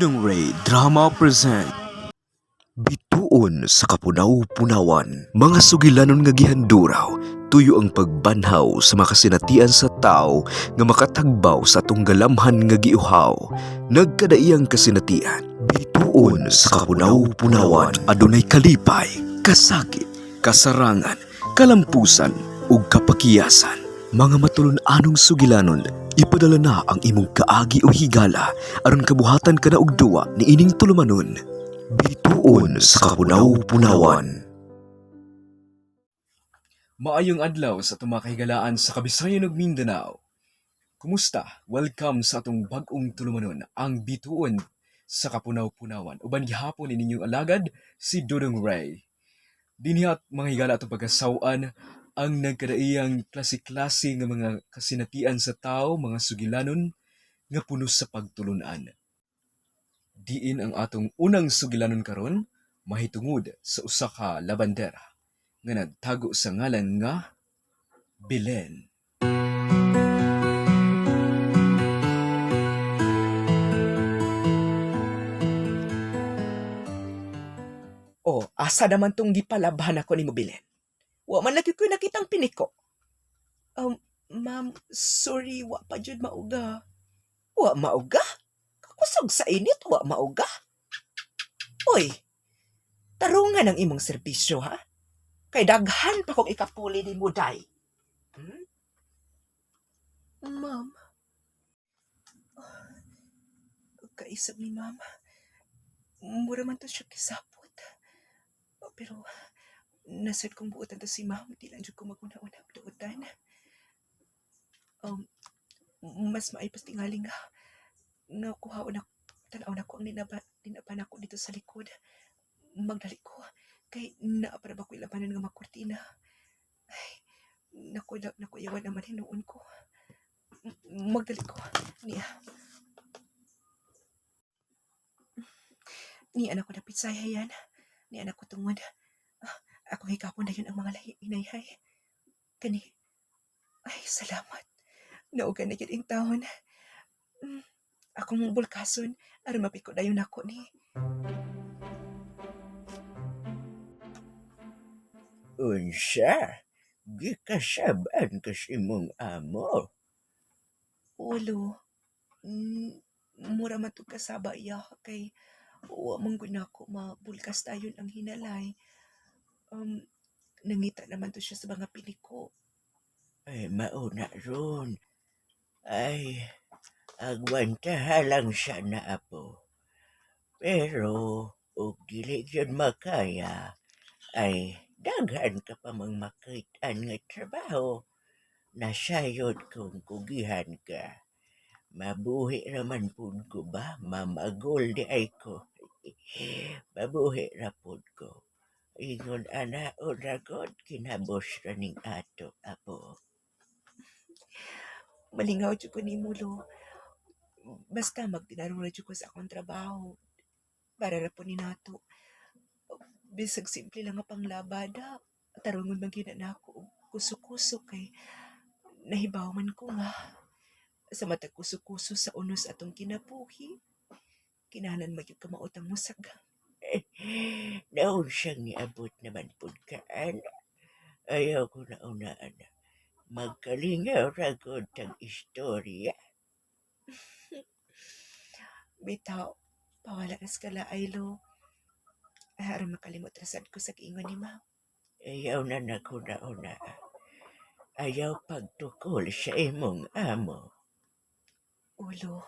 Dudong Ray Drama present Bituon sa Kapunaw-Punawan. Mga sugilanon nga gihanduraw, tuyo ang pagbanhaw sa makasinatian sa tao nga makatagbaw sa atong galamhan nga giuhaw. Nagkadaiyang kasinatian. Bituon sa Kapunaw-Punawan. Adunay kalipay, kasakit, kasarangan, kalampusan, ug kapakiyasan. Mga matulon-anong sugilanon, ipadala na ang imong kaagi o higala aron kabuhatan ka na og duwa ni ining tulumanon. Bituon sa Kapunaw-Punawan. Maayong adlaw sa atong mga kahigalaan sa Kabisayan ug Mindanao. Kumusta? Welcome sa atong bag-ong tulumanon, ang Bituon sa Kapunaw-Punawan. Uban gihapon ni ninyong alagad si Dudong Ray. Dinhi at mga higala atong pagkasaw-an ang nagkadaiyang klase-klase nga mga kasinatian sa tao, mga sugilanon nga puno sa pagtulunan. Diin ang atong unang sugilanon karon mahitungod sa usa ka labandera nga nagtago sa ngalan nga Belen. Oh, asa naman tong gipalabhan ako ni Mobilen? Wa man lagi ko nakitang piniko. Ma'am, sorry, wa pa jud mauga. Wa mauga? Kakusog sa init, wa mauga? Oy, tarungan ang imong serbisyo, ha? Kay daghan pa kong ikapuli ni Muday. Hmm? Ma'am. Kaisab ni ma'am. Mura man to siya kisapot. Pero nasad kong buotan to si ma'am. Di lang jud ko maguna-una duotan. Um, mas maaypas tingali nga nga kuhaon na tan-aw na ko ang ninaba nako dito sa likod. Magdali ko kay naa para ba ko ilabanan nga makurtina. Ay, naku, naku, yawan naman hinuon ko. Magdali ko. Niya. Niya anak ko dapit sa yan. Niya anak ko tungod. Ah, akong hikapon na yun ang mga lahi inayhay. Kani. Ay, salamat. Naugan na yun ang taon. Akong bulkason, aron mapiko dayon ako ni. Unsa? Gikasab-an ka sa imong amo? Ulo. Mura man to kasaba iya kay wa man gud nako mabulkas tayon ang hinalay. Nangita naman to siya sa mga piniko. Ay, mauna ron. Ay, agwantaha lang siya na apo. Pero, og dili gyud makaya, ay daghan ka pa mang makit-an nga trabaho. Nasayod kung kugihan ka. Mabuhi raman pud ko ba? Mamagol di ay ko. Mabuhi ra pud ko. Ingon ana o ragot, kinabos ra ning ato, apo. Malingaw jud ko nimo, Lo. Basta magtinarong ra jud ko sa akong trabaho. Para ra po ni nato. Bisag simple lang nga panglabada. Tarungon man gyud na nako og kuso-kuso kay nahibaw man ko nga sa matag kuso-kuso sa unos atong kinabuhi, kinahanglan man gyud ka mautang mosaga. Naon siyang niabot naman pud ka, ana. Ayaw ko na una, ana. Magkalingaw ra gud tag istorya. Bitaw, pawala na sa kalaay, Lo. Ay, aron makalimot ra sad ko sa giingon ni ma'am. Ayaw na nako na una. Ayaw pagtukol sa imong amo. Ulo.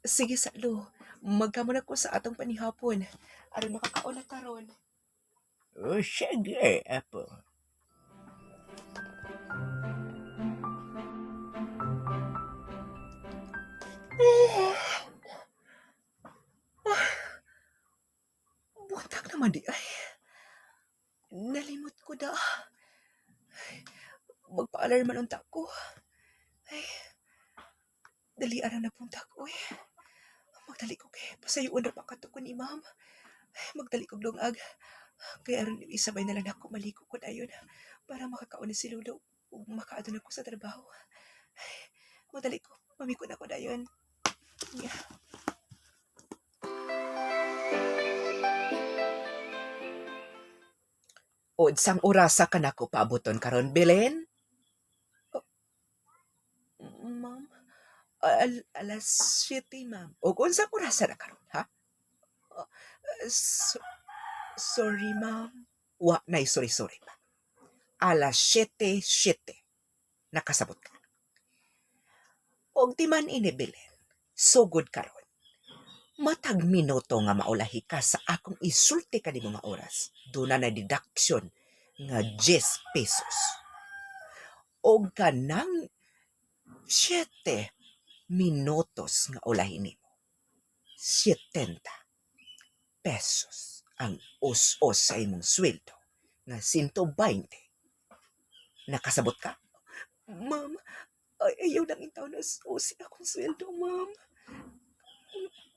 Sige sa lo, magkamo na ko sa atong panihapon. Aron makakaon na karon. O sige, apo. Buntag naman di ay. Nalimot ko da. Magpa-alarm man unta ko. Ay, dali ara na punta ko eh. Magdali ko kay pasayoon ra pa kato ko ni ma'am. Ay, magdali kog lungag. Kay aron isabay na lang ako maligo ko dayon para makakaon na si Lolo ug makaadto na ko sa trabaho. Ay, magdali ko, mamiko na ko dayon. Yeah. Unsang orasa ka nako paaboton karon, Belen? Oh, ma'am, alas 7, ma'am. O unsang orasa na karon, ha? Oh, sorry, ma'am. Wa nay sorry sorry pa. Alas 7:07. Nakasabot ka. Og di man ini, Belen. Sugod karon. Matag minuto nga maulahi ka sa akong isulti kanimo nga oras, duna na deduction nga 10 pesos. Og kanang 7 minutos nga ulahi nimo, 70 pesos ang us-us sa imong sweldo nga 120. Nakasabot ka? Ma'am, ay, ayaw lang intawon na usi akong sweldo, ma'am.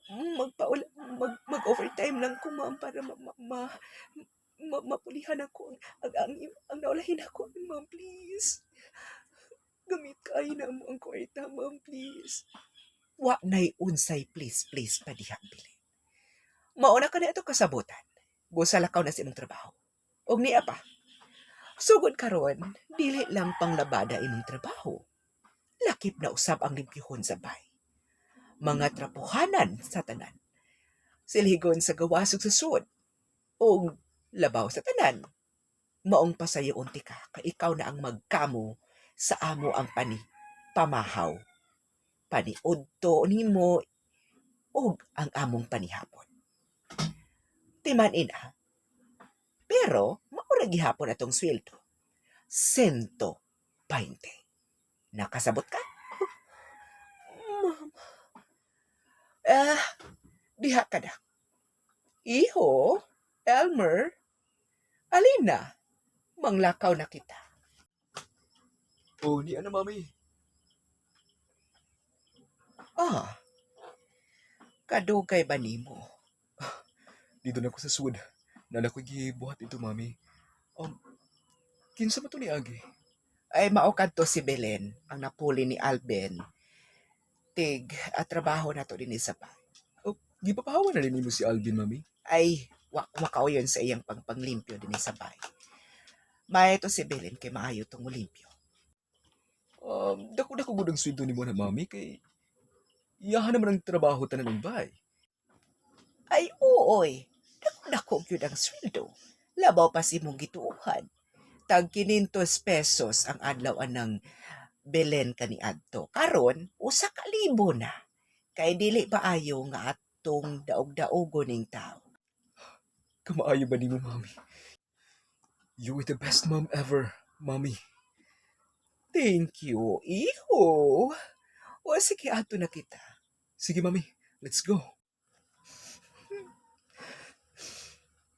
Magpaula, mag-overtime lang ko, ma'am, para mapulihan ako ang naulahin ako, ma'am, please. Gamit kaayo namo ang kwarta, ma'am, please. Wa nay unsay please, please pa diha, Belen. Mauna ka na ito kasabutan. Busa lakaw na sa imong trabaho. Og niya pa. Sugod karon, dili lang panglabada imong trabaho. Lakip na usab ang limpyuhon sa bay. Mga trapuhanan sa tanan. Silhigon sa gawas ug sa sud. Og labaw sa tanan. Maong pasayoon tika kay ikaw na ang magkamo sa amo ang pani pamahaw. Paniudto nimo ug ang among panihapon. Timan ina. Pero mao ra gihapon atong sweldo. 120. Nakasabot ka? Ma'am. Ah, diha ka na. Iho, Elmer, alina, manglakaw na kita. Oh, ni ana, mami. Ah, kadugay ba nimo? Dito na ko sa sud. Nala ko gibuhat ito, mami. Kinsa man to ni Agi? Ay mao kadto si Belen ang napuli ni Alben. Tig at trabaho na to dinhi sa bay. Gipapahawa na rin nimo si Alvin, mami. Ay, wa makauyon sa iyang pangpanglimpyo dinhi sa bay. Maayo to si Belen kay maayo tong olimpyo. Dako-dako gud ang sweldo nimo na, mami, kay iyahan naman ang trabaho tanan ng bay. Ay, ooy. Dako-dako gyud ang sweldo. Labaw pa sa imong gituohan. Tag 500 pesos ang adlaw anang Belen kaniadto. Karon, 1,000 na. Kay dili ba ayo nga atong daog-daogo ning tao. Kamaayo ba nimo, mami? You are the best mom ever, mami. Thank you, iho. O sige, ato na kita. Sige, mami. Let's go.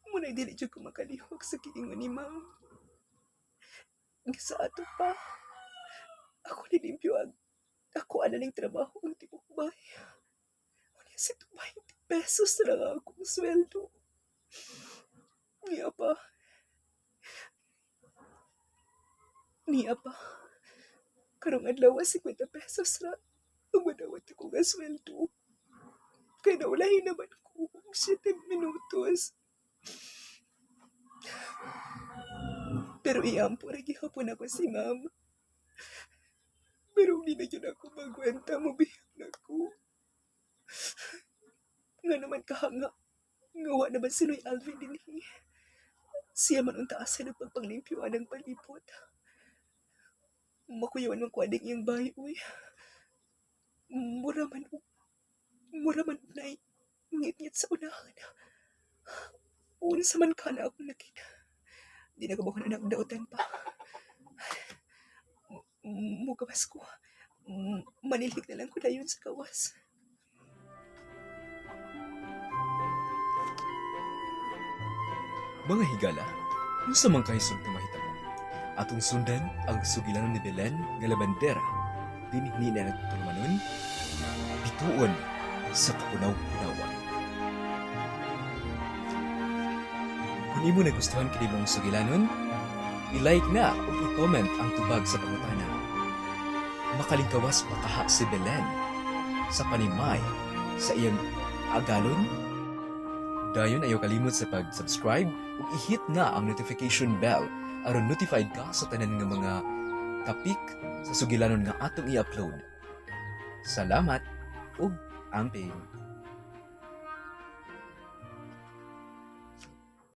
Muna'y dili jud ko makalihok sa giingon ni ma'am. Nga sa ato pa, ako nilimpyo ang ako ana ning trabaho ang tibuok bay. Unya 120 pesos na lang akong sweldo. Niya pa. Niya pa. Karong adlaw 50 pesos ra ang madawat ko nga sweldo. Kay naulahin naman ko og 7 minutos. Pero iampo ra gihapon ako si ma'am. Pero hindi na yun ako magkwenta, mabihag na ko. Nga naman kahanga, nga wa naman si Noy Alvin dinhi. Siya man ang taas sa nagpagpanglimpyo anang palibot. Makuyawan man ko aning iyang bahay, uy. Mura man og naay ngit-ngit sa unahan. Unsa man ka na akong nakita. Di na ko ba anak dautan pa. Mugawas ko. Manilhig na lang ko dayon sa gawas. Mga higala, unsa man kahisog nga mahitabo? Atong sundan ang sugilanon ni Belen nga labandera dinhi na nagtulumanon, bituon sa kapunaw-punawan. Kung imo nagustuhan kini mong sugilanon, i-like na ug i-comment ang tubag sa pangutana. Makalingkawas pa kaha si Belen sa panimay Sa iyang agalon? Dayon ayaw kalimot sa pag-subscribe ug i-hit na ang notification bell aron notified ka sa tanan nga mga topic sa sugilanon nga atong i-upload. Salamat ug amping.